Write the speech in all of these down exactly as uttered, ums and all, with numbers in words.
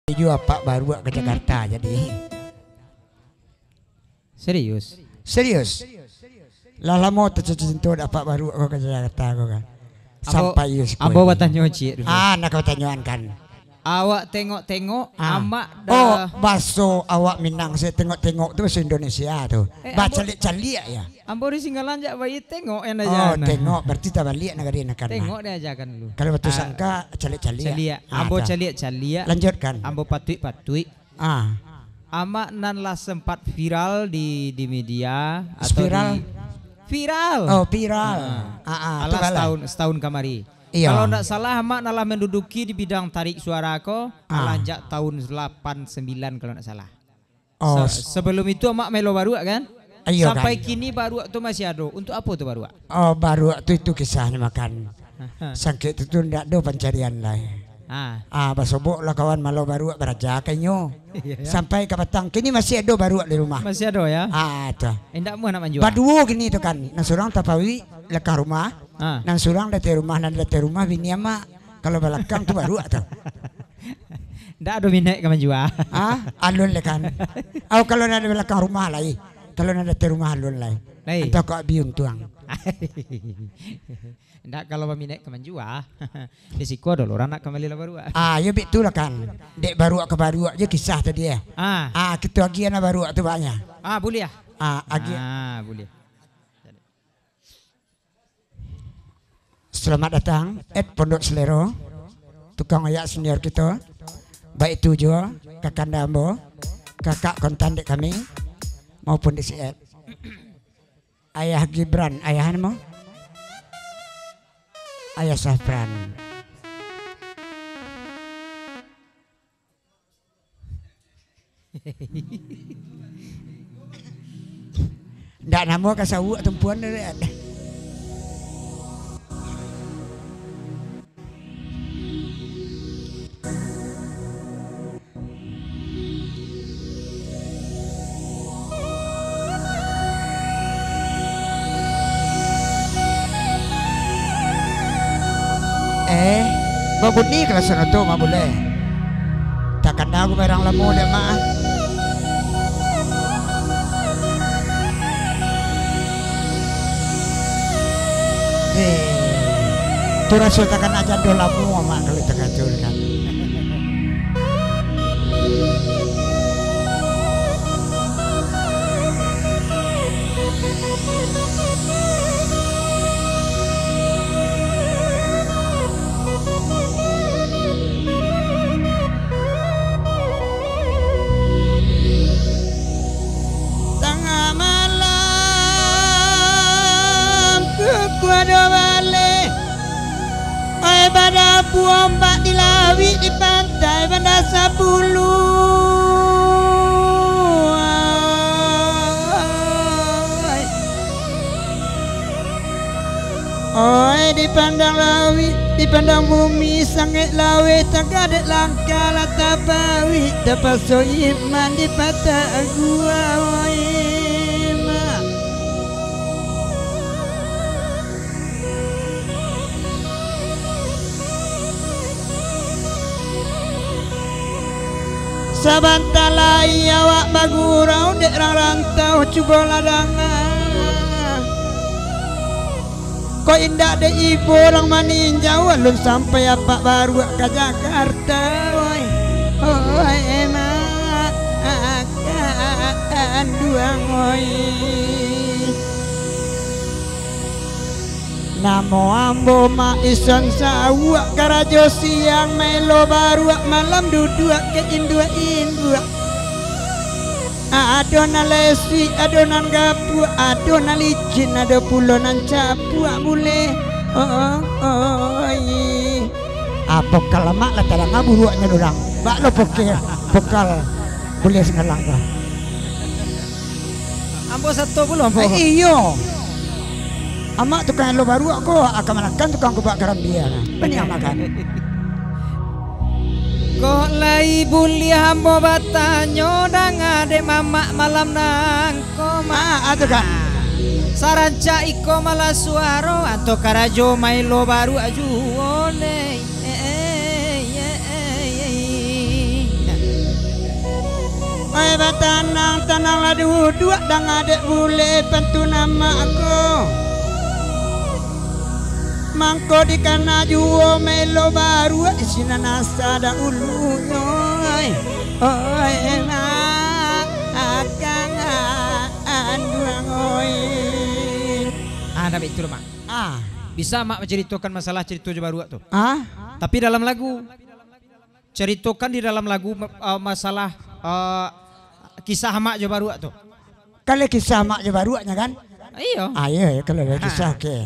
Iyo, apak baruak ka Jakarta jadi. Serius? Serius. Lah lamo tu cito-cito dek apak baruak ko ka Jakarta ko kan. Ambo, sampai iyo siko ambo ini batanyo ciek dulu. Ah, nak kau tanyoan kan. Awak tengok-tengok, ah, amak dah. Oh, baso awak Minang, saya tengok-tengok tu baso Indonesia tu. Eh, ambo, bacaliak-caliak ya. Ambo di Singgalang jak bayi tengok yang. Oh, aja nah. Tengok, berarti tabaliak nagari nak kan. Tengok dia aja kan dulu. Kalau batu, ah, sangka caliak-caliak. Caliak. Ah, ambo dah. Caliak-caliak. Lanjutkan. Ambo patuik-patuik. Ah. Amak nan lah sempat viral di, di media atau viral? Di viral. Oh, viral. Ah. Ah, ah, alah tu balah. Setahun, setahun kamari. Iya. Kalau ndak salah, amak nan lah menduduki di bidang tarik suara ko, ah, alah jak tahun delapan sembilan kalau ndak salah. Oh. Se-, sebelum itu amak melo baruak kan? Iyo, sampai kan. Kini baruak tu masih ado. Untuk apo tu baruak? Oh, baruak tu itu kisahnyo makan. Sangkek tu, tu ndak ado pancarian lai. Ah. Ah, basobok lah kawan malo baruak baraja ka inyo. Iyo, yo. Sampai ka batang. Kini masih ado baruak di rumah. Masih ado, yo? Ah, tu. Indak muah nak manjua. Baduo kini tu kan. Nan surang tapauik lakang rumah. Ah. Nan surang di ateh rumah, nan di ateh rumah bini amak. Kalau balakang tu baruak tu. Ndak ado minat ka manjua. Ah, alun lai kan. Au, kalau nan di balakang rumah lai. Kalau nan di ateh rumah alun lai. Lai. Antah kok abi untuang. Ndak, kalau baminat ka manjua. Di siko ado lo urang nak ka mali lah baruak. Ah, yo bitulah kan. Dek baruak ka baruak je kisah tadi, eh. Ah. Ah, kito agiah nah baruak tu banyak. Ah, buliah. Ah, agiah. Ah, buliah. Selamat datang, Ed Pondok Selero, tukang oyak senior kito, baitu juo kakanda ambo, kakak kontan dek kami, maupun dek si Ed. Ayah Gibran, ayah namo? Ayah Safran. Ndak namo ka sawuak tumpuan tu, dek. Eh, babunyi kalau sono tu mah buleh. Takana aku barang lamo dek mak. Eh, tu raso takana jando lamo mak kalau takacau kan. Tangah malam, kukuado baleh. Oi, badabu ombak di lawik, di pantai Banda Sapuluah. Oi, dipandang lawik, dipandang bumi, sangek laweh, tagadek langkah lah tapawik, tapaso iman dipatah gua, oi, mak. Sabanta lai awak bagurau dek rang rantau, cubolah danga. Kok indak dek ibo urang maninjau, alun sampai apak baruak ka Jakarta, oi. Oi, mak, kanduang, oi. Namo ambo Mak Ison Sawuak, karajo siang maelo baruak, malam duduak ka induak-induak. Ado nan lesik, ado nan gapuak, ado nan licin, ado pulo nan capuak buleh. Oh, oh, oh, oi. Ah, pokal lamak lah tadanga buruaknyo durang. Bak lo pokal, pokal buleh Singgalang tu. Ambo sato pulo, ambo. Eh, iyo. Amak tukang elo baruak ko, akan manakan tukang kubak karambia. Baniang makan. Kok lai buliah ambo batanyo, danga dek mamak malam nangko, Mak? Ah, tu, Kak. Sarancak iko malah suaro, atau karajo maelo baruak juo, leh. Eh, eh, eh, eh, eh. Batanang-tananglah duduak, danga dek bulek pantun amak ko. Mangko dikana juo melo baruak, di sinan asa dahulunyo, oi. Oi, mak, akang, anduang, oi. Ah, dak baik tu, Mak. Ah. Bisa Mak mancaritokan masalah carito jo baruak tu? Ah? Tapi dalam lagu. Caritokan di dalam lagu, ma-, ah, masalah, ah, kisah amak jo baruak tu. Kalau kisah amak jo baruaknyo kan? Iyo. Ah, iyo, iyo, kalau ada kisah, Ha. oke.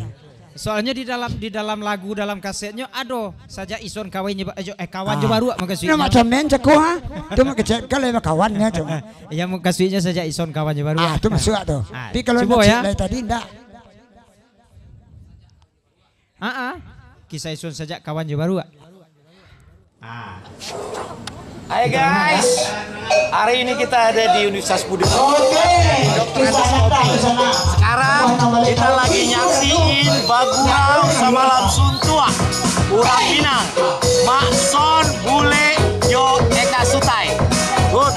Soalnyo di dalam, di dalam lagu, dalam kasetnyo ado sajak ison kawan jo ba-, eh, jo, eh, kawan jo Ah. baruak mukasuiknyo. Nah, macam main cako, ha? Tu mak kecek kalau emang kawannya tu. Iyo, mukasuiknyo sajak ison kawan jo baruak. Ah, tu masuk tu. Ah, Tapi kalau cubo nak cek ya. Lai tadi ndak. Ah, ah. Kisah ison sajak kawan jo baruak. Ah. Hai guys, hari ini kita ada di Universitas Budi. Oke, kisah nyata di sana. Sekarang kita lagi nyaksiin bagurau samalam suntuak urang Minang, Mak Son, Bulek, jo Eka Sutai. Good.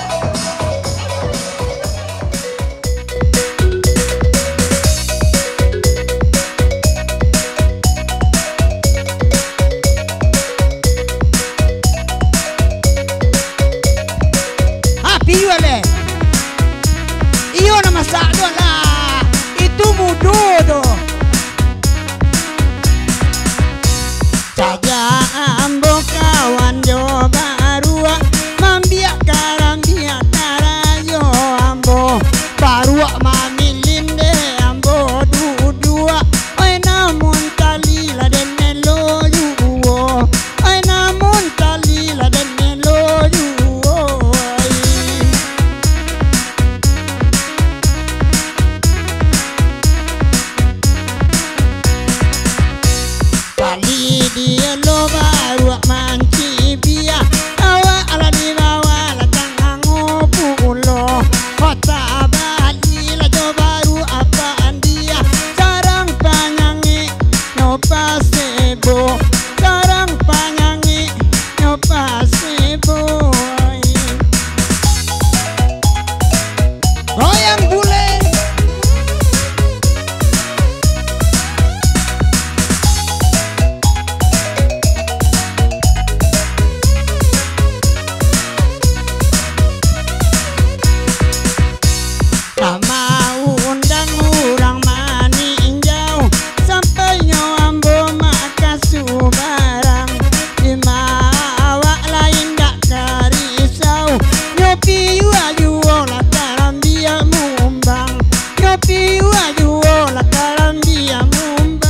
Api juo leh. Iyo, nan masak tu lah. Itu mudo tu. Sajak ambo kawan jo baruak, mambiak karambia karajo ambo. Baruak mamilin dek ambo duduak, oi namun tali lah den melo juo. Ai namun tali lah den melo juo, ai. Tali dielo baruak mancibiak, awak lah dibawa lah tangango pulo. Kota Bali lah jo baruak apak andia, sarang panyangik nyo pasebo. Sarang panyangik nyo pasebo. Goyang bulek. Ka maundang urang maninjau, sampai nyo ambo makasubarang. Dima awak lai indak ka risau, nyo piua juo lah karambia mumbang, nyo piua juo lah karambia mumbang.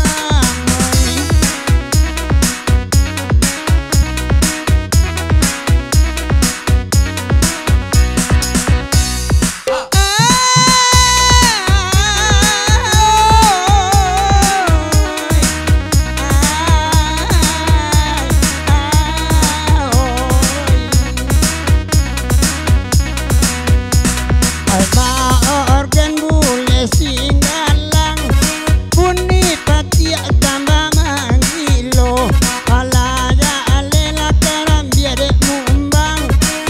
Organ bulek singgalang, bunyi patiak tambah manggilo. Alah jaleh lah karambia dek mumbang,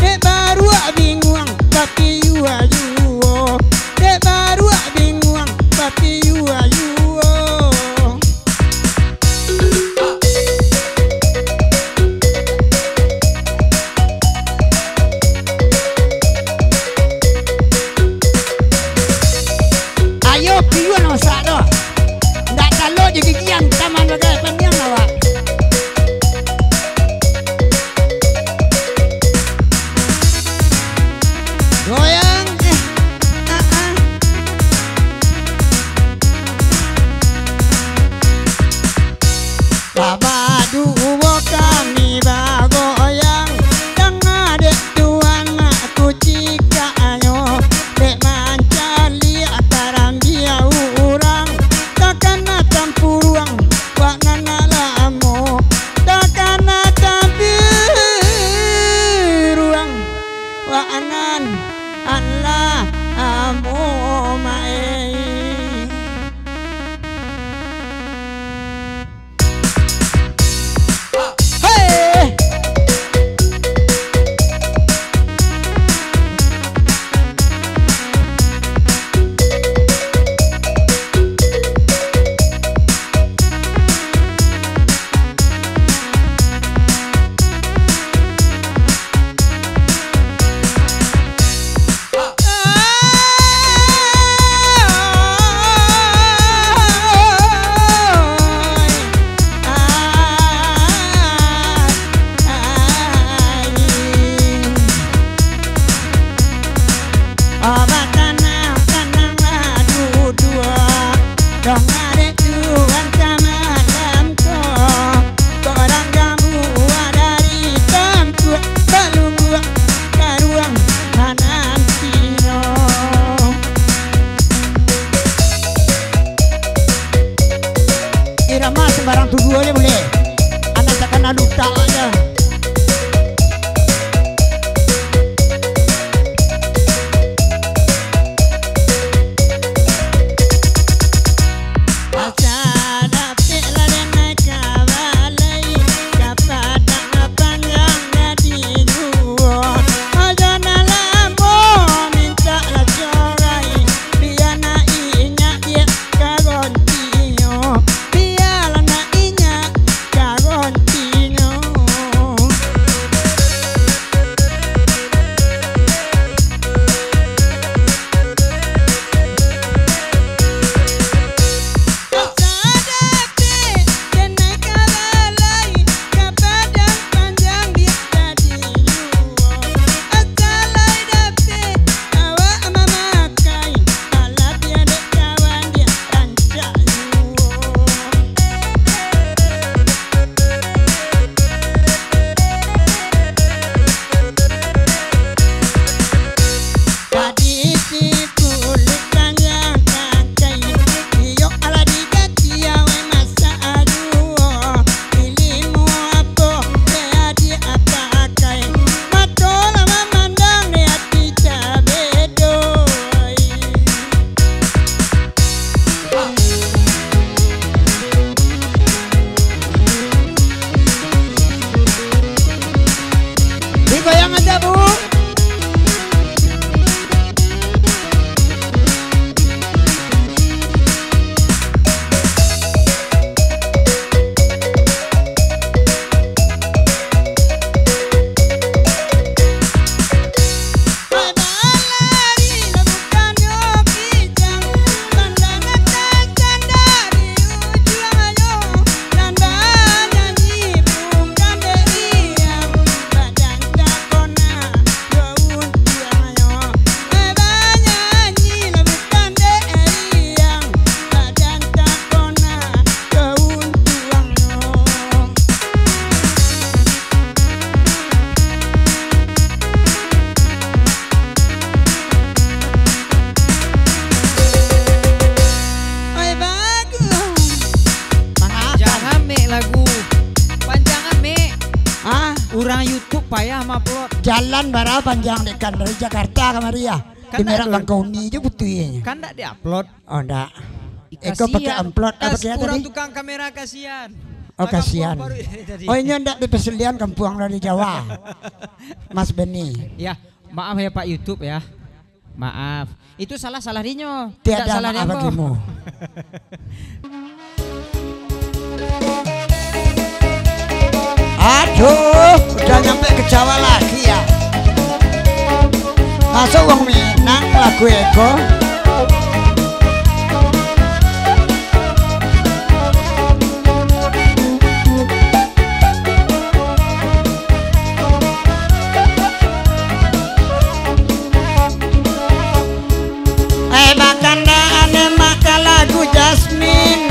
dek baruak binguang bapiua juo, dek baruak binguang bapiua juo. Ayo, piun masak tu. Ndak talok jo gigian, taman bagai paniang awak. Goyang, eh, ah, ah. Babaduo kami bagoyang, danga dek tu anak kucikaknyo, dek mancaliak karambia urang, takana tampuruang, wak nan lamo, takana tampuruang, wak nan lamo, mai. Hei! Alan bara panjang dek kan dari Jakarta kamari ya. Kan di Merak ndak Bangkauni je butuh iye. Kan ndak di-upload. Oh, ndak. Ih, Eko pakai kasian. Amplop, apa Kas-, kata urang tadi? Tukang kamera kasian. Oh, kasian. Kampuang baru tadi. Oh, inyo ndak di Pasilian, kampuang dari Jawa. Mas Beni. Ya, maaf ya, Pak YouTube ya. Maaf. Itu salah-salah dinyo. Tiada salah maaf dinyo. Bagimu. Aduh, udah nyampe ke Jawa lagi ya. Masuk wong Minang lagu eko. Eh, bakandaan emak ka lagu Jasmine.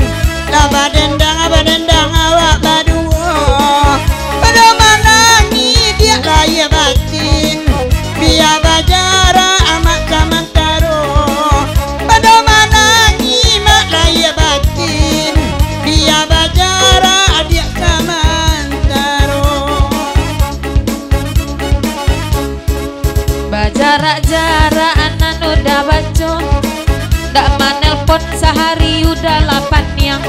Lah badendang, badendang awak baduo. Pado manangih diak lahia batin. Bia bajarak amak samantaro. Pado manangih mak lahia batin. Bia bajarak diak samantaro. Bajarak-jarak nan udah baco, ndak manelpon sahari udah lah paniang.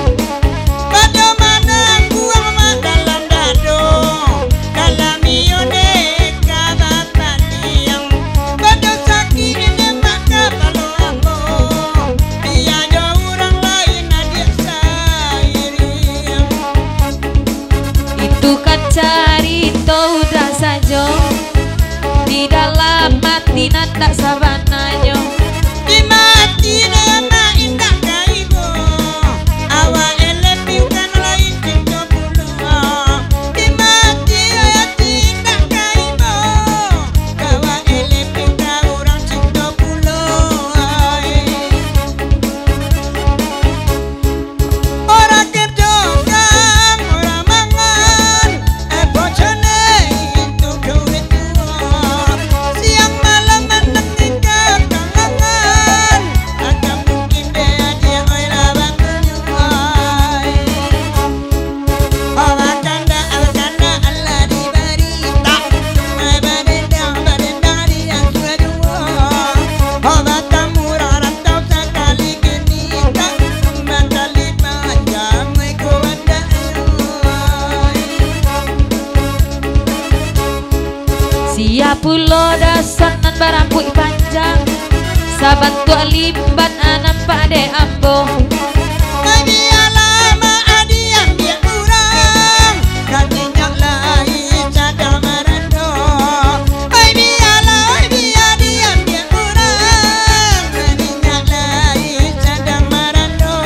Pado manangguang mak dalam dado, kalamio dek ka bapaliang. Pado sakik dek mak kapalo ambo, bia jo urang lain adiak sairiang. Itu kan carito udah sajo, di dalam ati nan tak sabananyo. Di mati nan indak ka ibo, awak eleh piukan lain cinto pulo. Di mati ati indak ka ibo, awak eleh piukan urang cinto pulo. Ora kerjo kang, ora mangan, eh, bojone itu duit tuo. Siang malam mandengika kangangan, agak mungkin be dia oi lawan tujuai. Ora kanda, ora kanda, alah dibari. Tak, eh, badendang, badendang di angkua juo. Ora tamu rarantau sakali. Sia pulo dasan nan barambuik panjang, sabantuak limbat nan nampak dek ambo. Ai bialah mak adian diak urang, nan inyo lai sadang marando. Ai bialah, ai bia dian diak urang, nan inyo lai sadang marando.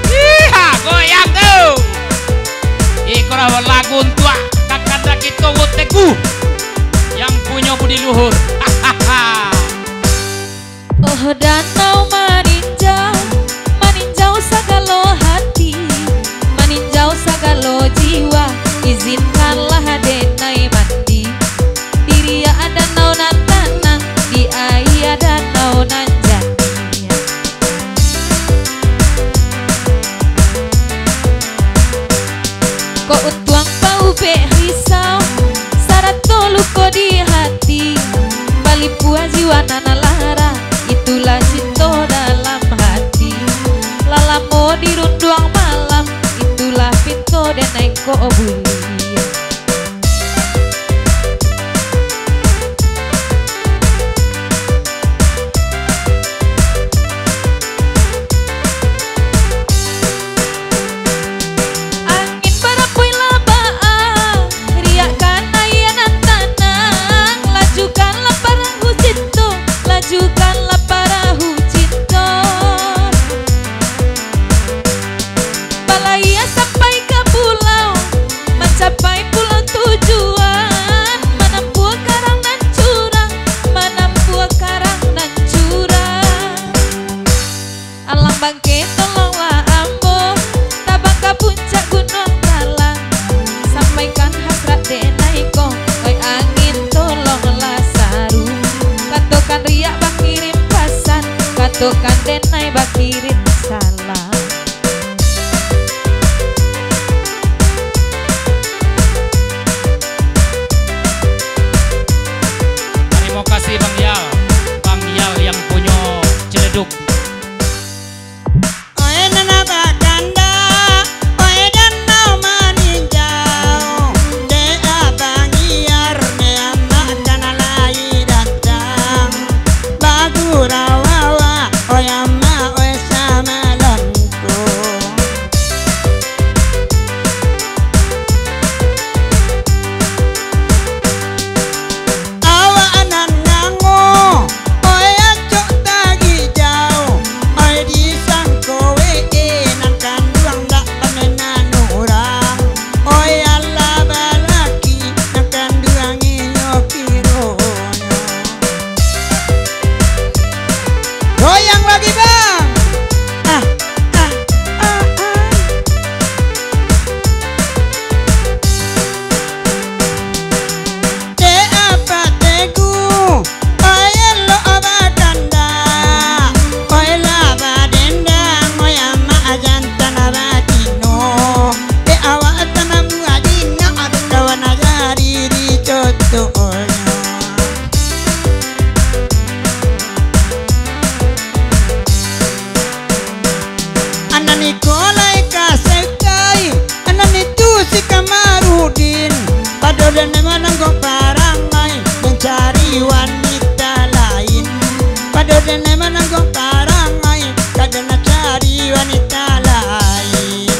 Iha, goyang tu. Iko lah lagu untuak kakanda kito Wutegu yang punyo budi luhur. Oh danau maninjau, maninjau sagalo hati, maninjau sagalo jiwa, izinkanlah denai mandi. Di riak danau nan tanang, di aia danau nan janiah. Kok untuang paubek risau, sarato luko di hati. Untuak ka denai bakirim salam. Tarimo kasih, Bang Yal. Bang Yal yang punyo Ciledug. Oe nan bakanda, oe danau maninjau, dek abang Iyar, dek amak kan lai datang, bagurau awak, oe amak, oe samalam ko. Awak nan ngango, oe acok tagijau, oe disangko we e nan kanduang dak pamenan urang, oe alah balaki nan kanduang inyo kironyo. Goyang lagi, Bang. Ah, ah, ah, ah. Dek apak Tegu, oe elok bakanda, oe lah badendang, oe amak jantan batino, dek awak tanam buah jinak, kawan jadi dicotok. Anak Nikolai ka sekai, anak itu si Kamarudin. Pado denai manangguang parangai, mancari wanita lain. Pado denai manangguang parangai, ka denai cari wanita lain.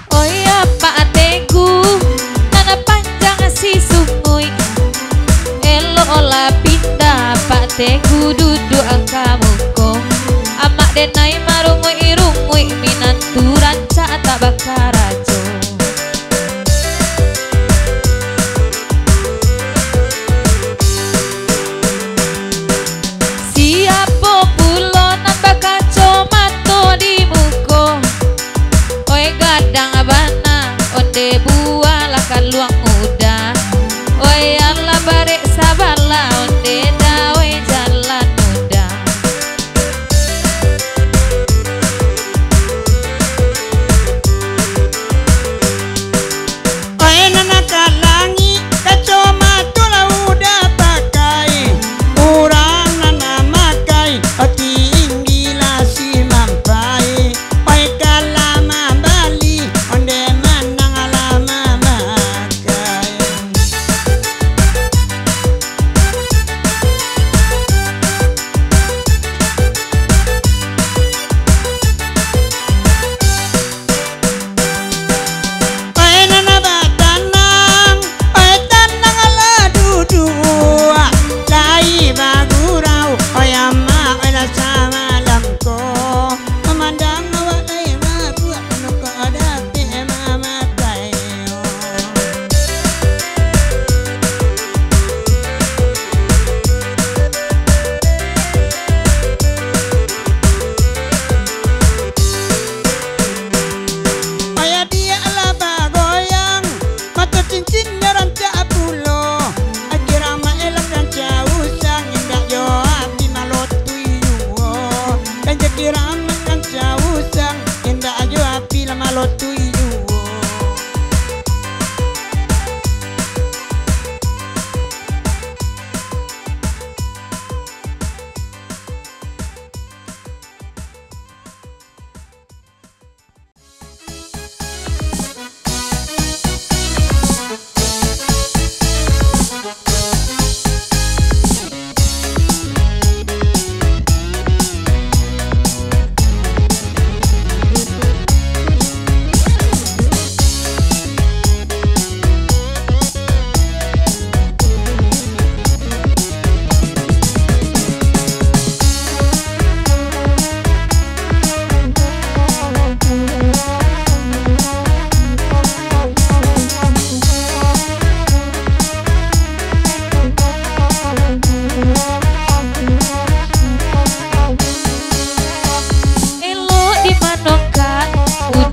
Oi apak Tegu, nan panjang si sunguik, elok lah pindah apak Tegu duduak ka muko. Amak denai marunguik-runguik, minantu rancak tak bakarajo. Siapo pulo nan bakacomato di muko? Oi gadang bana, onde bualah kaluang udah. Oi alah barek sabalah, onde dawai jalan udah. Oi nan ka langik, kacomato lah udah pakai. Urang nan makai, tinggi lah si mampai. Oi ka lah mambali, onde manang lah mamakai. Oi nan batanang, oi tanang lah duduak, lai bagurau, oi amak, oi lah samalam ko, mamandang awak lai mabuak, nukok dapek mamakai. Oi adiak lah bagoyang, mato cincinnyo rancak pulo. Oi kiramak elok rancak usang, indak jo api malotui juo. Rancak kiramak rancak usang, indak jo api lah malotui juo.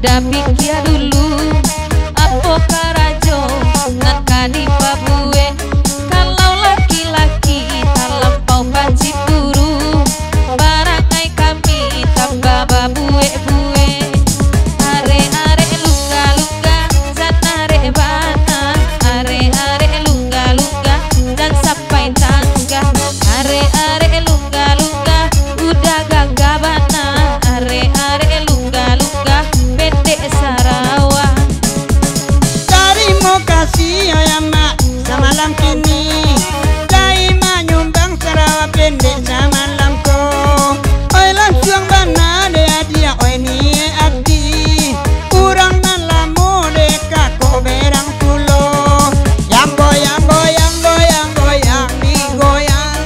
Dah pikia dulu, apo karajo nan ka dipabuek? Kalau laki-laki talampau pacimburu, barangai kami tambah babuek-buek. Arek-arek lungga-lungga, jan arek bana. Arek-arek lungga-lungga, jan sampai tanggah. Arek-arek lungga-lungga, udah gagah bana. Arek-arek lungga-lungga, pendek sarawa. Tarimo kasih, oi amak, samalam kini lai manyumbang sarawa pendek samalam ko. Oi, lansuang bana dek adiak, oi, niaik ati. Urang nan lamo dek kakok berang pulo. Yang goyang, goyang, goyang, goyang, digoyang.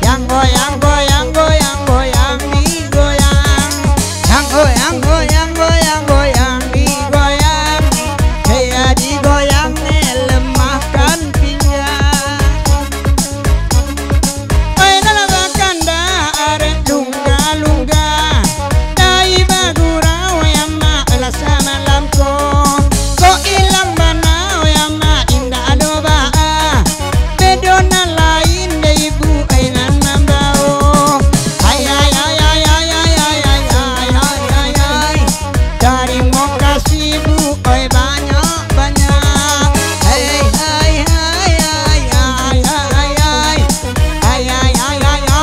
Yang goyang, goyang, goyang, goyang, digoyang. Yang goyang, goyang, goyang, goyang, digoyang. Hei, digoyang, eh, lemahkan pinggang. Oi, dalam bakanda arek lungga-lungga, dai bagurau, oi amak, lah samalam ko. Kok ilang bana, oi amak, indak ado baa. Bedo nan lain dek ibu, ai, nan mambao. Ai, ai, ai. Tarimo kasih, Bu, oi, banyak-banyak. Hei, hai, hai, hai. Ai, ai, ai, ai. Ai, ai, ai, ai.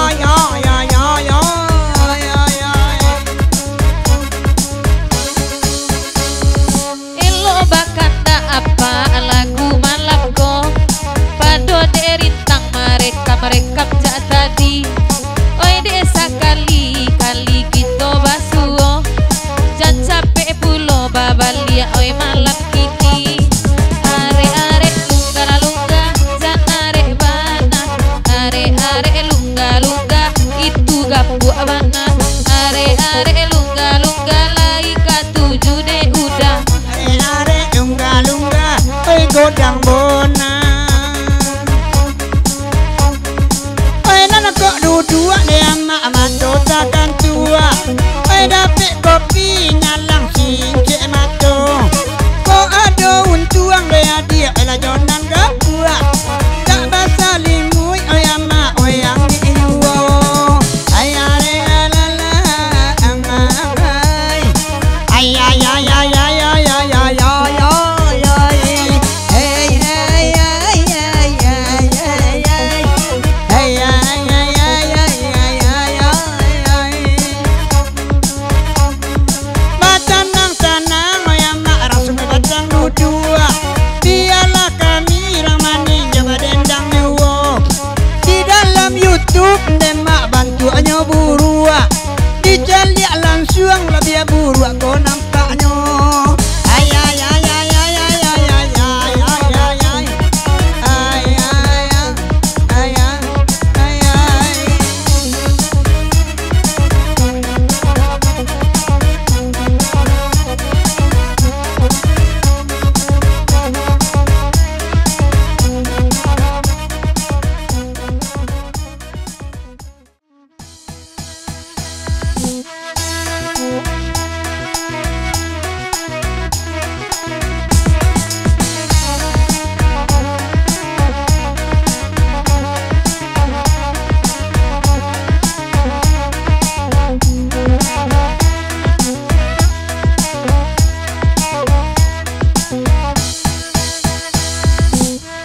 Elok bakandak apak lagu malam ko, pado dek Rintang marekam-rekam jak tadi. Oi dek, sakali-kali kito basuo, jan capek pulo babaliak, oi, malam kini. Arek-arek lungga-lungga, jan arek bana. Arek-arek lungga-lungga, itu gapuak bana. Arek-arek lungga-lungga, lai katuju dek uda. Arek-arek lungga-lungga, oi, godang bona. Oi, nan kok duduak dek amak, mato takantuak. Oi, dapek kopi nyalang singkek mato. Kok ado untuang dek adiak, oi, lah jo nan gapuak. Dak basalimuik, oi, amak, oi, angik juo. Ai, arek, alala, amak, ai. Ai, ai, ai. Hei, hei, hei. Hei, hei, hei. Batanang-tanang, oi amak, rasuah batang duduak. Bialah kami rang manih, jan badendang juo. Di dalam YouTube, ndemak bantuaknyo buruak. Dicaliak lansuang, labiah buruak ko nampaknyo. Ai, ai, ai. Ai, ai, ai. Ai, ai, ai, ai.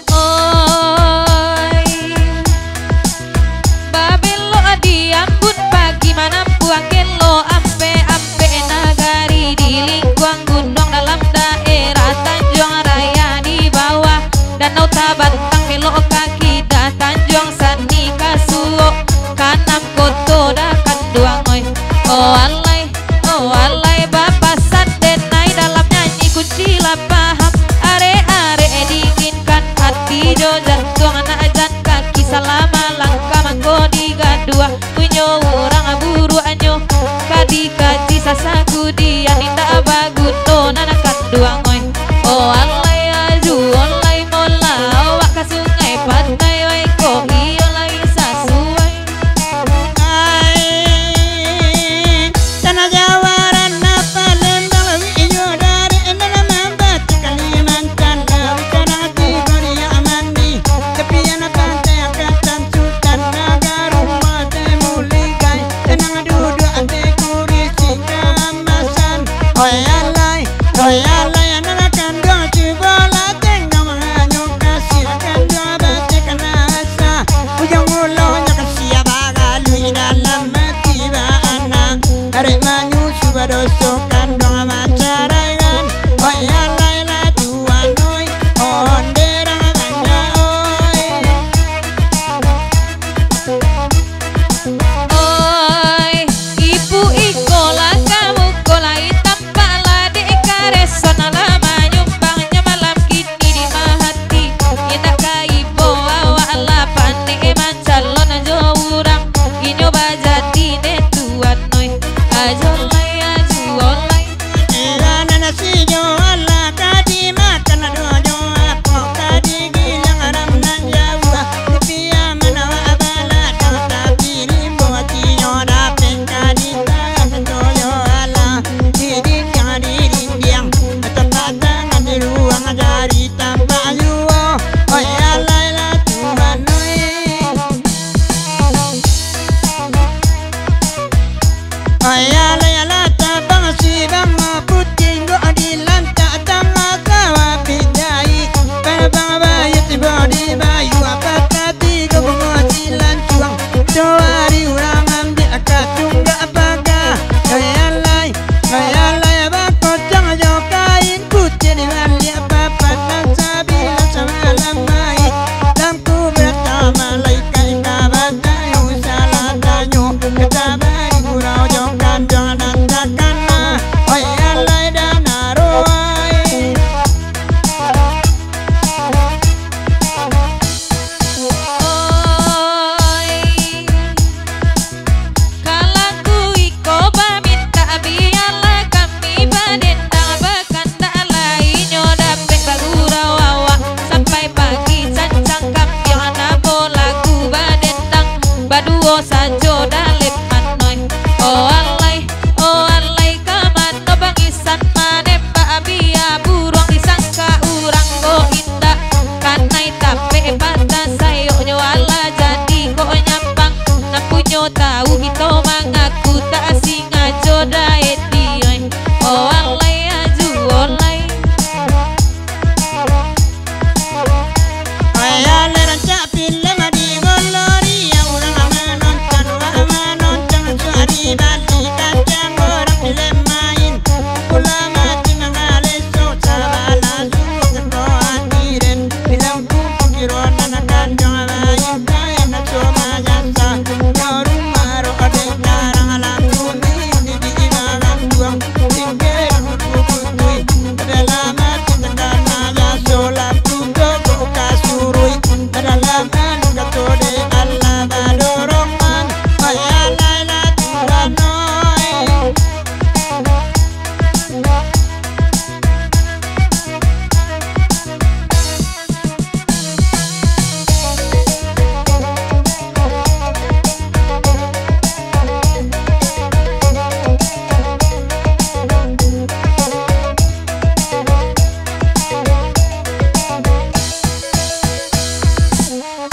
Oi, babelok di ambun pagi, manampuang elok ampek-ampek nagari, di lingkuang gunuang dalam daerah Tanjuang Raya, di bawah Danau Tabantang, belok ka kida Tanjuang Sani, ka suok ka anam koto Dakanduang, oi. Oh alai, oh alai, bapasan denai dalam nyanyi kunci lah paham. Arek-arek dinginkan ati jo jantuang, nak jan kaki salah malangkah, mangko digaduah punyo urang buruaknyo. Ka dikaji sasakudian, indak baguno nan kanduang, oi. Oh alai, aju alai, mola awak ka Sungai Pantai, oi, kok iyo lai sasuai. Ai, tanah Jawa, ranah Palembang, lawik iyo Arek manyusu badoso kanduang mancaraikan. Oi, alai lah tuan, oi, onde dang banyak, oi. Oi, ibu iko lah kamu ko lai tampak lah dek kareso nan lah manyumbang nyo malam kini di mahati. Indak ka ibo awak lah panek mancalon jo urang. Inyo bajadi ne tuan, oi. Ajo lai, ajo lai. Ira nan nasi jo alah ka dimakan, ado jo apo ka digilang, aram nan jauah dipia manawak bala, tapi rimbo atinyo dapek ka ditahan, ajo jo alah didindiang, didindiang, tapatangan di ruang jari tampak juo. Oi, alai lah tuan, oi. Ayah lai alah tabang sibang, puting gok dilantak tangah sawah pijai. Tabang bayu tibo di bayu, patah tigo bungo silancuang. Jawari urang ambiak ka tunggak paga. Ayah lai, ayah lai bakocang jo kain. Kuciang di baliak papan nan sabilah samalam mai. Dalam kubur malaikat ka batanyo, salah tanyo, ka tabari gurau jo kanduang nan takana. Oi, alai dana roh, oi. Oi. Kalaku iko bamintak, bialah kami badendang, bakandak lai nyo dapek bagurau awak, sampai pagi cancang kambiang, namo lagu badendang, baduo sajo dalem manoi. Oh alai, oh alai, ka mano Bang Isan manembak, bia buruang disangka urang ko indak. Kanai tapek patah sayoknyo, alah jadi kok nyampang. Nan punyo tahu kito mangaku, tak singajo dae dioi. Oh alai, ajo lai. Oi, alai rancak filem di Gloria, urang manonton, urang manonton, suari bali kacang, urang filem main. Pula mati mangaleso, sabalah suruah ko hadirin. Bilang kuku kiro nan kanduang baik, kain naco majasa. Nyo rumah ro dek tarang lampu ni, di, di, di malam tuang. Tinggi kuku putui, dalam hati tengah maya, solat tutup ka surui. Dalam anu kato dek Allah badorongan. Oi, alai lah Tuhan, oi.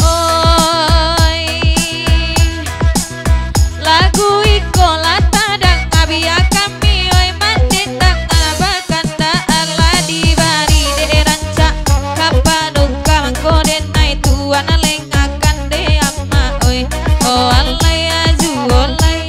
Oi, lagu iko lah tadanga, bia kami oi mandendang, bakandak alah dibari dek rancak, kapaduka mangko denai tuan, lengakan dek amak oi. Oh alai, ajo lai.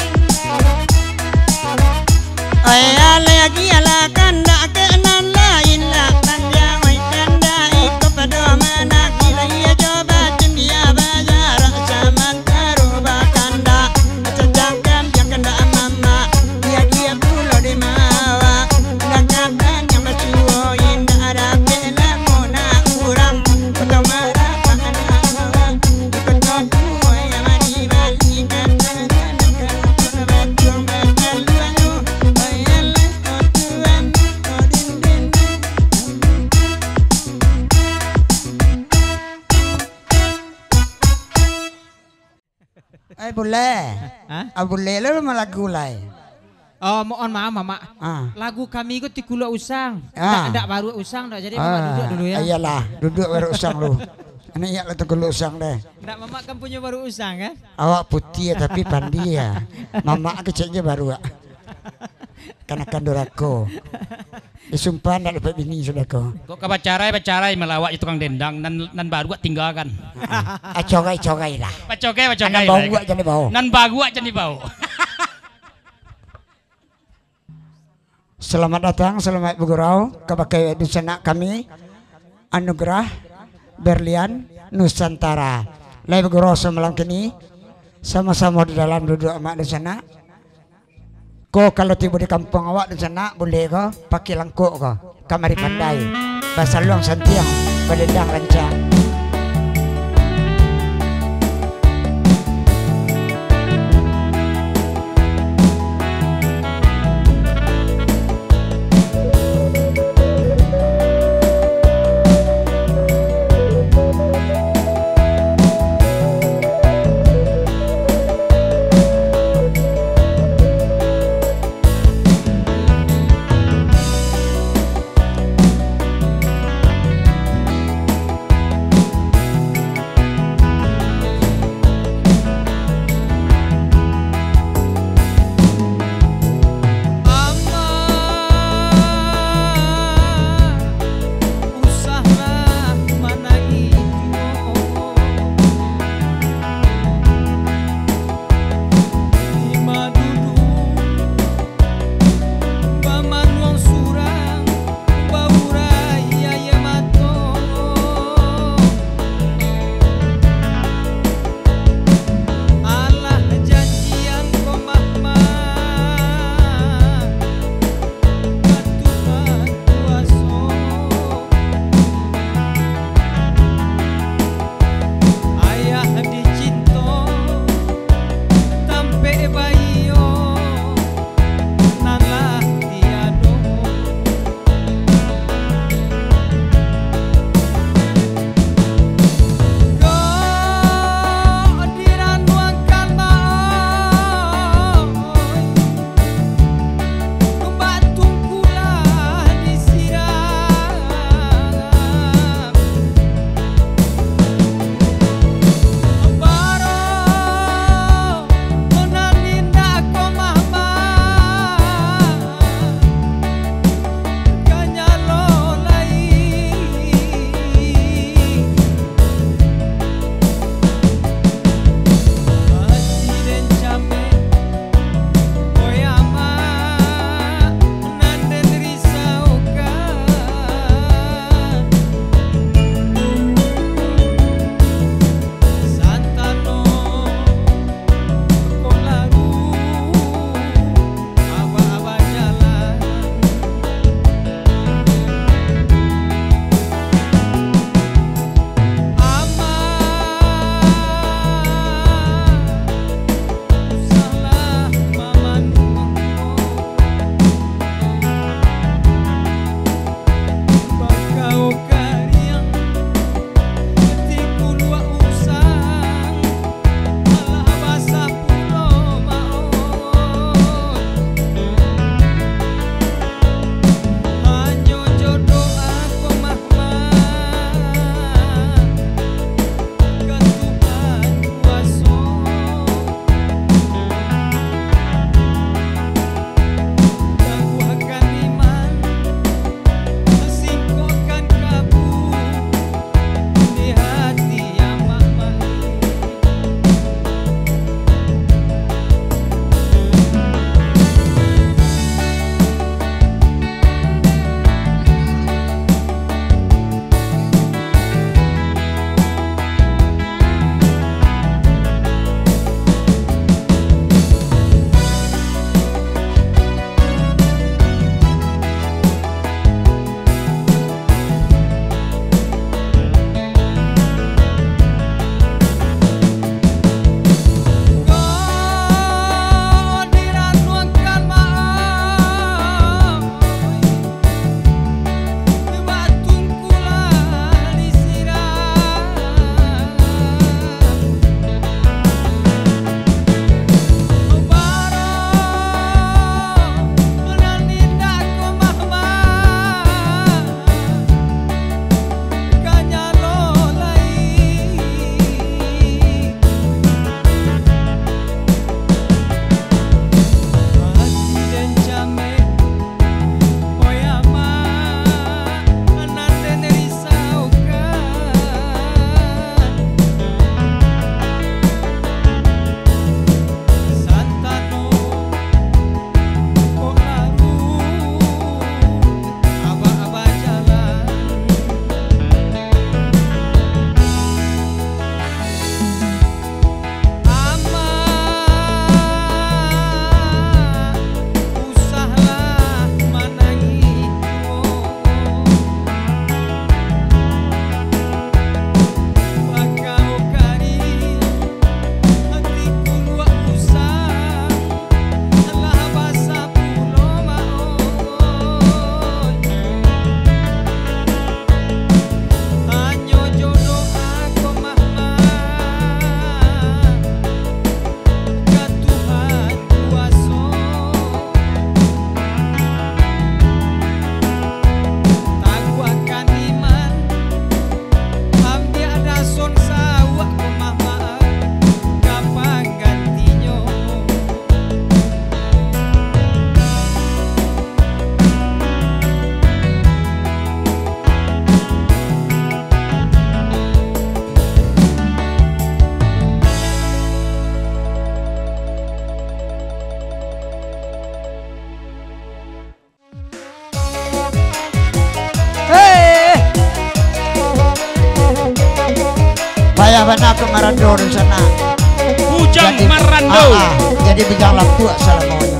Oi, alai agi alah kandak kek nan lain lah, panjang oi kandak iko pado managih, lah iyo jo bacun dia bajarak, samantaro bakandak, cacangkan yang kandak mamak, dia dia pulo di mawa, kandak yang basuo indak dapek lamo nak urang, potong marah anak urang. Eh, bule. Hah? Ah, bule lo malagu lai. Oh, mohon maaf, Mamak. Ah. Lagu kami ko Tikuluak Usang. Ah. Ndak, ndak baruak usang, ndak. Jadi, Mamak duduak dulu, ya. Iyalah, duduak baruak usang lu. Ini iyak lah Tikuluak Usang deh. Ndak, Mamak kan punyo baruak usang, kan? Awak putiah, tapi pandia. Mamak kecek je baruak. Kanakan durako. Disumpah ndak dapek bini sudah ko. Kok ka bacarai, bacarai, malah awak je tukang dendang, nan, nan baruak tinggakan. Ah, corai, corai lah. Bacogai, bacogai. Nan baruak jan dibawa. Nan baruak jan dibawa. Selamat datang, selamat bagurau kabake dunsanak kami, Anugerah Berlian Nusantara. Lai bagurau samalam kini, samo-samo di dalam duduak amak dunsanak. Ko kalau tibo di kampuang awak dunsanak, buliah ko pakai langkok ko. Kamari pandai, basaluang santiang, balendang rancak. Bana ka Marando di sana. Bujang Marando. Ah, ah, jadi bujang lampuak salamonyo.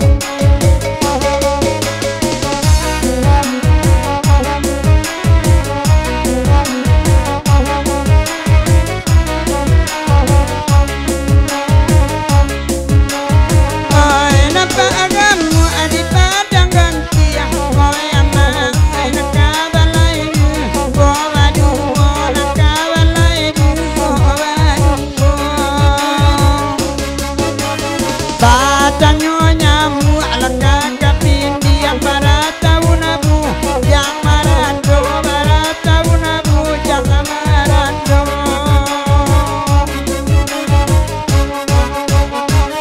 Batanyo nyamuak lah ka kapindiang, bara taun abu jang marando, bara taun abu jang marando.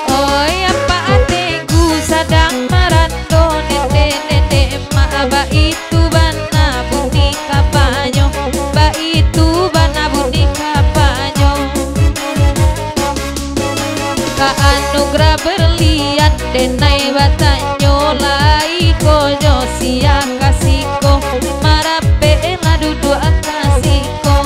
Oi, apak adekku sadang marando, nendek-nendek mak, baitu bana bunyi kapanyo, baitu bana bunyi kapanyo. Ka Anugrah Berlian, denai batanyo lai ko jo sia ka siko, marapek lah duduak ka siko.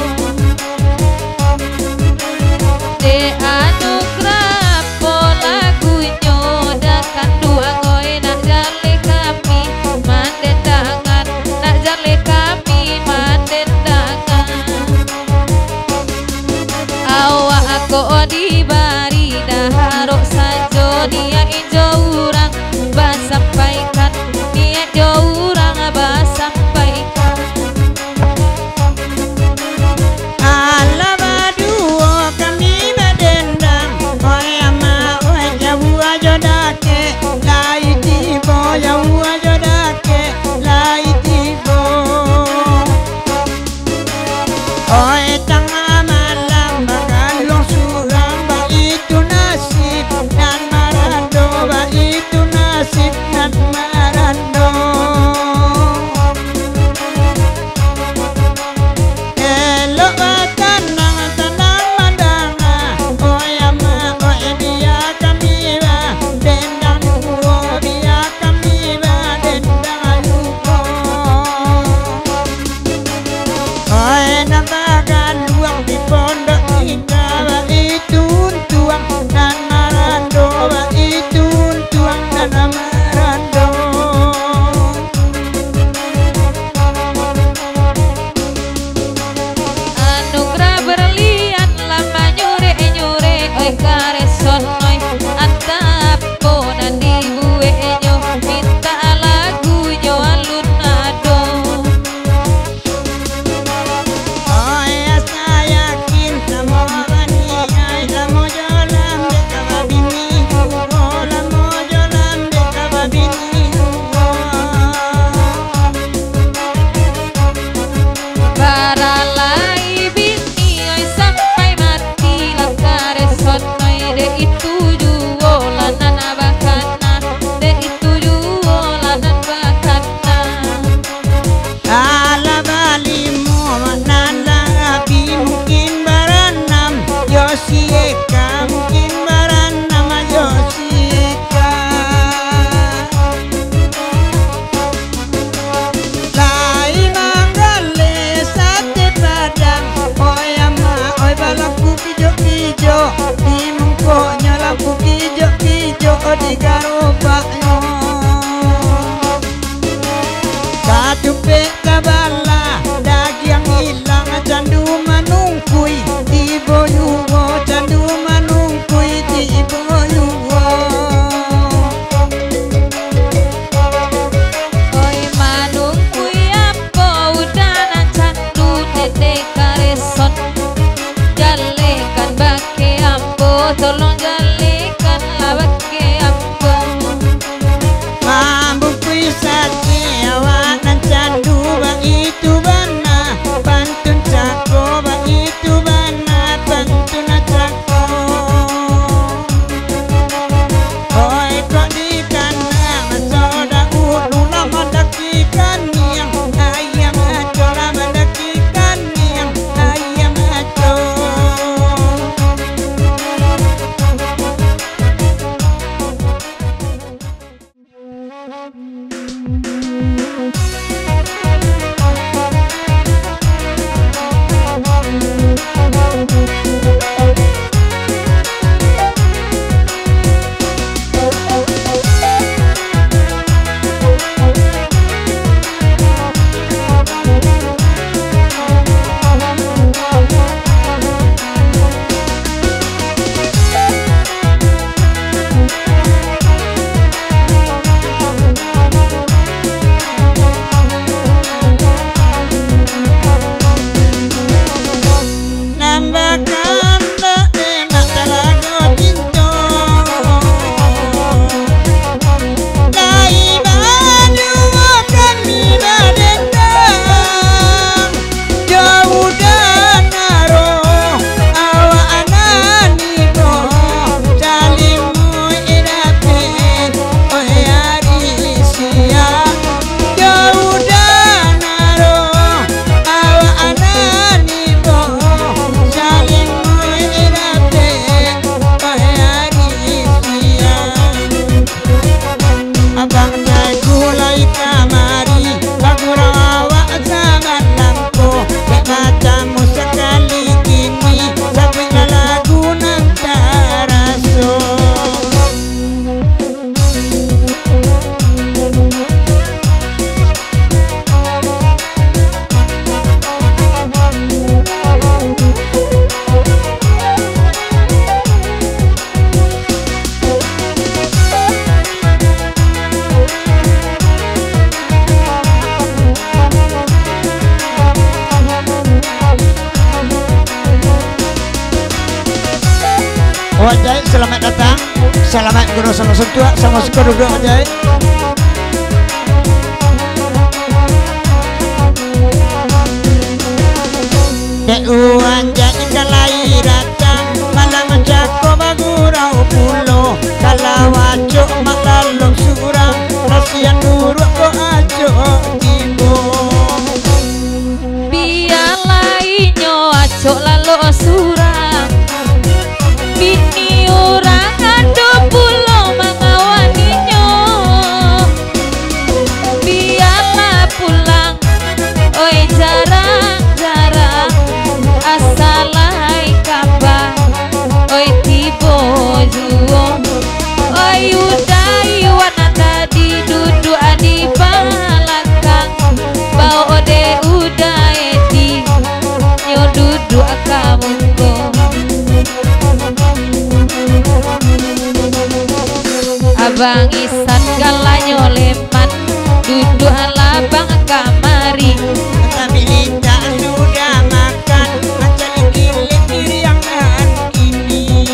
Dek Anugrah, apo lagunyo, dah kanduang oi, nak jaleh kami mandendangan, nak jaleh kami mandendangan. Awak ko dibari daharok sajo, niaik jo urang basampaikan, niaik jo urang basampaikan. Alah baduo kami badendang, oi amak, oi jauah jo dakek, lai tibo jauah jo dakek, lai tibo. Oi tangah malam bagaluang surang, baitu nasib nan marando, baitu nasib nan marando. Elok batanang, tanang mandanga, oi amak, oi bia kami badendang juo, bia kami badendang juo. Oi nan bagaluang di pondok tingga, baitu untuang nan marando, baitu untuang nan marando. Anugrah Berlian lah manyurek-nyurek, oi kareson oi, antah apo nan dibueknyo, mintak lagunyo alun ado. Oi asa yakin samo bani ai, lamo jo lambek ka babini juo, lamo jo lambek ka babini juo. Baralai bini oi sampai mati lah kareson oi, dek itu juo lah nan bakana, dek itu juo lah nan bakana. Alah balimo nan lah abi mungkin baranam, yo si Eka mungkin baranam, yo si Eka. Lai manggaleh sate padang, oi amak, oi balaku kijok-kijok, di mungkonyo lampu kijok-kijok, di garobaknyo. Katupek tabalah, dagiang ilang, candu manungkui, tibo juo, candu manungkui, tibo juo. Oi manungkui apo, udah nan candu dek kareson. Jalekan bakeh ambo, tolong jalekanlah bakeh ambo. Mambungkuih sate awak nan candu, baitu bana pantun cako, baitu bana pantun cako. Oi, kok di tanah maso dahulu lah mandaki kaniang, ayam aco lah mandaki kaniang, ayam aco. Salamaik guru, samo santuak, samo siko duduak aja, eh. Dek uang jadi ka lai datang, malam cako bagurau pulo. Kalau acok mak lalok surang, kasian guru ko acok tibo. Bialah inyo acok lalok surang, bini urang ado pulo mangawan inyo. Bialah pulang, oi jarang-jarang, asa lai kaba, oi tibo juo. Oi uda Iwan tadi duduak di balakang, bao dek uda Edi, nyo duduak ka muko. Abang Isan galanyo leman, duduak labang kamari. Tapi indak sudah makan, mancari kilik diri yang lain kini.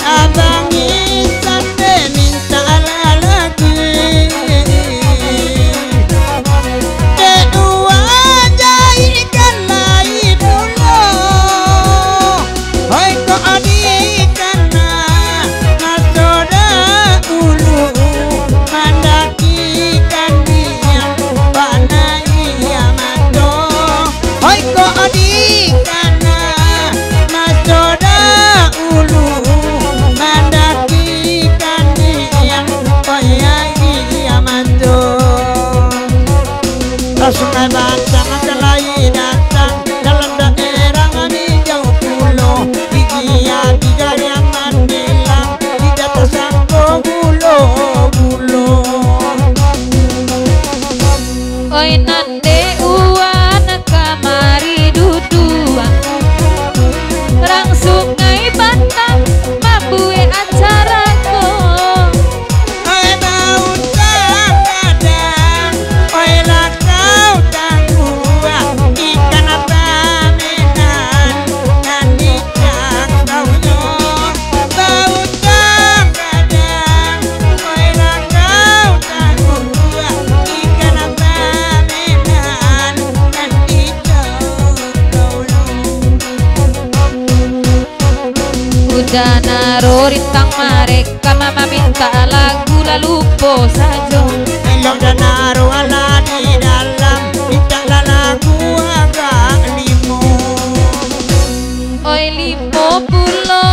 Abang Isan te minta lalaki. Dek uang jaikan lai pulo. Hoi kok di kana, maso dahulu, mandaki kandiang, panai mato. Hoi kok di kana, maso dahulu, mandaki kandiang, panai mato. Ka Sungai Bantang ka lai datang, dalam daerah Mijau pulo, gigi ati gariang mandilang, tidak tasangko gulo-gulo. Oi nan dek uwan kamari duduak, rang Sungai Bantang mambuek acara ko. Oi bautang gadang, oi lakau tangguang, ikan pamenan nan di jangkaunyo. Bautang gadang, oi lakau tangguang, ikan pamenan nan di jangkaunyo. Uda Naro rintang mareka, mamintak lagu lah lupo sajo. Elok Da Naro alah di dalam, mintak lah lagu agak limo. Oi limo pulo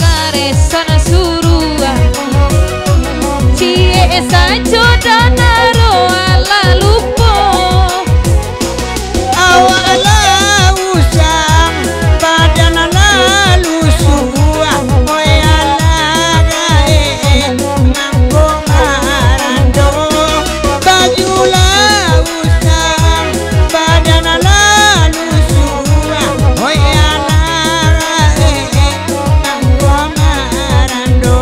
karesan suruah, ciek sajo Da Naro alah lupo. Awak lah usang, badan lah lusuah, oi alah gaek, mangko marando. Baju lah usang, badan lah lusuah, oi alah gaek, mangko marando.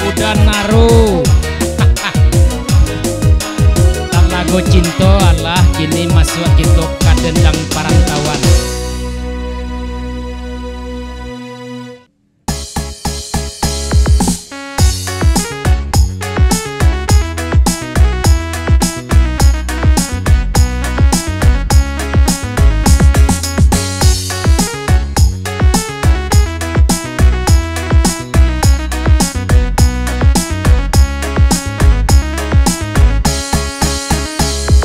Uda Naro. Talago cinto alah kini masuak kito ka dendang parantauan.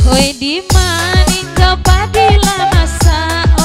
Oi, di ma ninjau padi lah masak,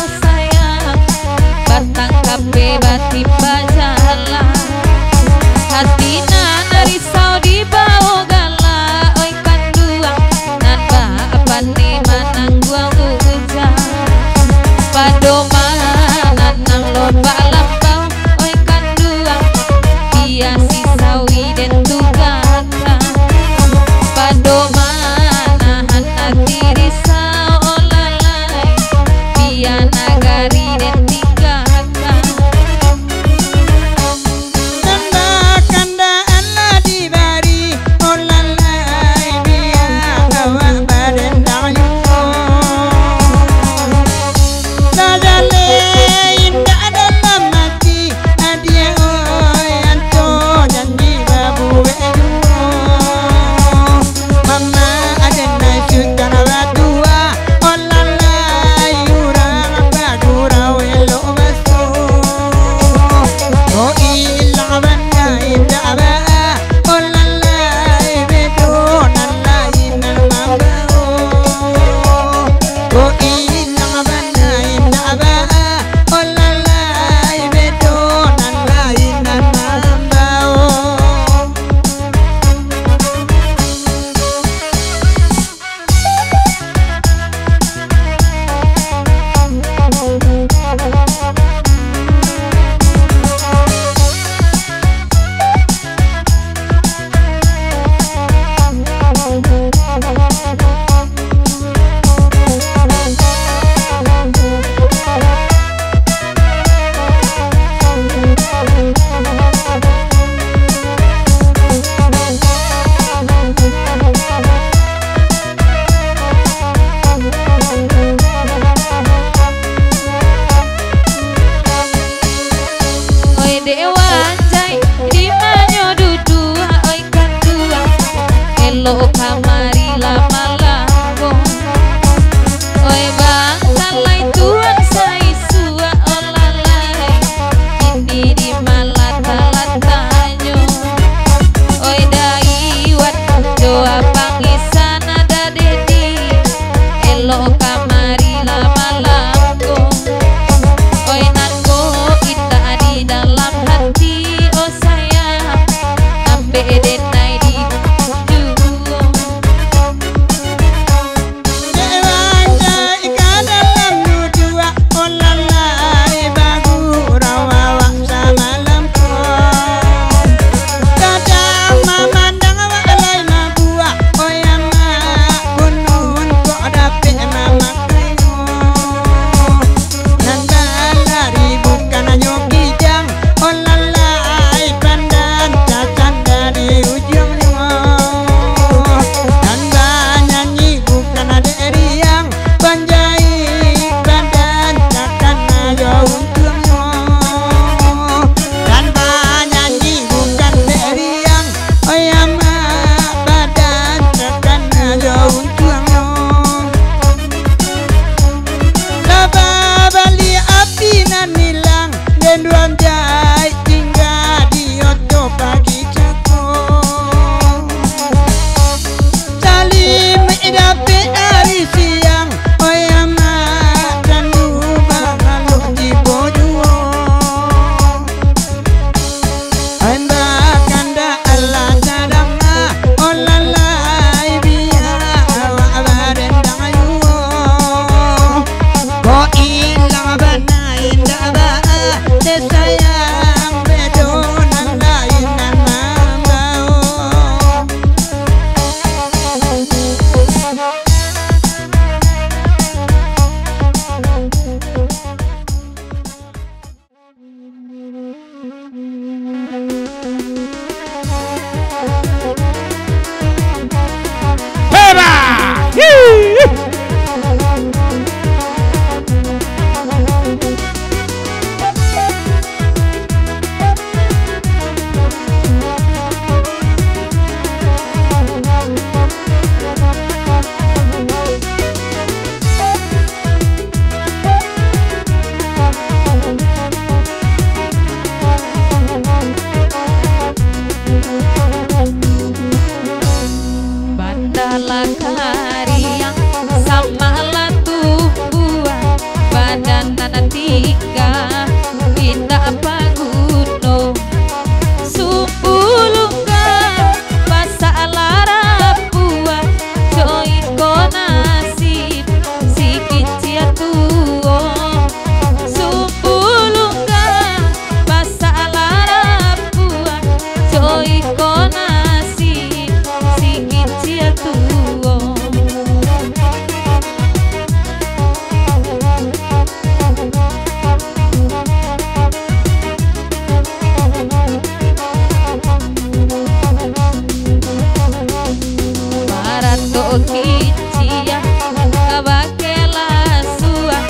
Kinciang, ka bakelah suang,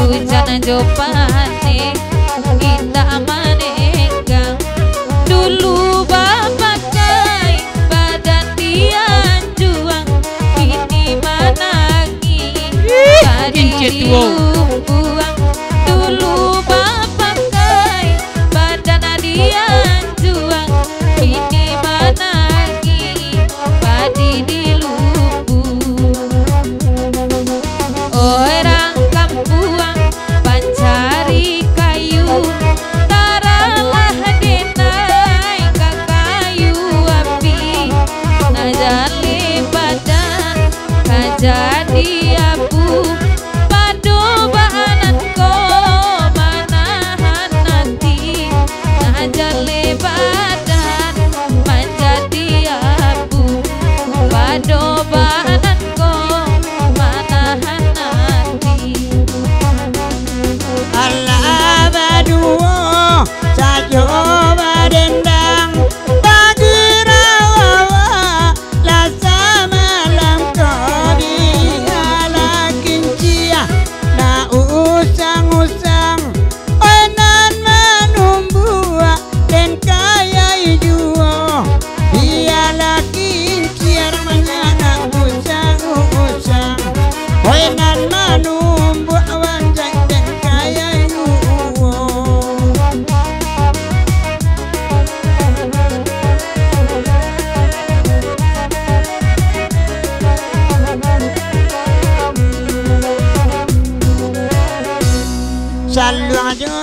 ujan jo paneh, indak manenggang. Dulu bapakai badan di anjuang, kini manangih padi di lumbuang. Dulu bapakai badan di anjuang, kini manangih padi di lumbuang. Urang kampuang pancari kayu, taralah denai ka kayu api, nah jaleh badan ka jadi abu. Pado baanak ko manahan ati, nah jaleh badan manjadi abu. Pado baanak ko manahan ati. Alah baduo sajo badendang, bagirau awak lah samalam ko di alah kincia. Nak usang-usang, oi nan manumbuak, den kayai juo. Bialah kincia manyanak usang-usang, oi nan manumbuak wanjai, den kayai juo. Saluang jo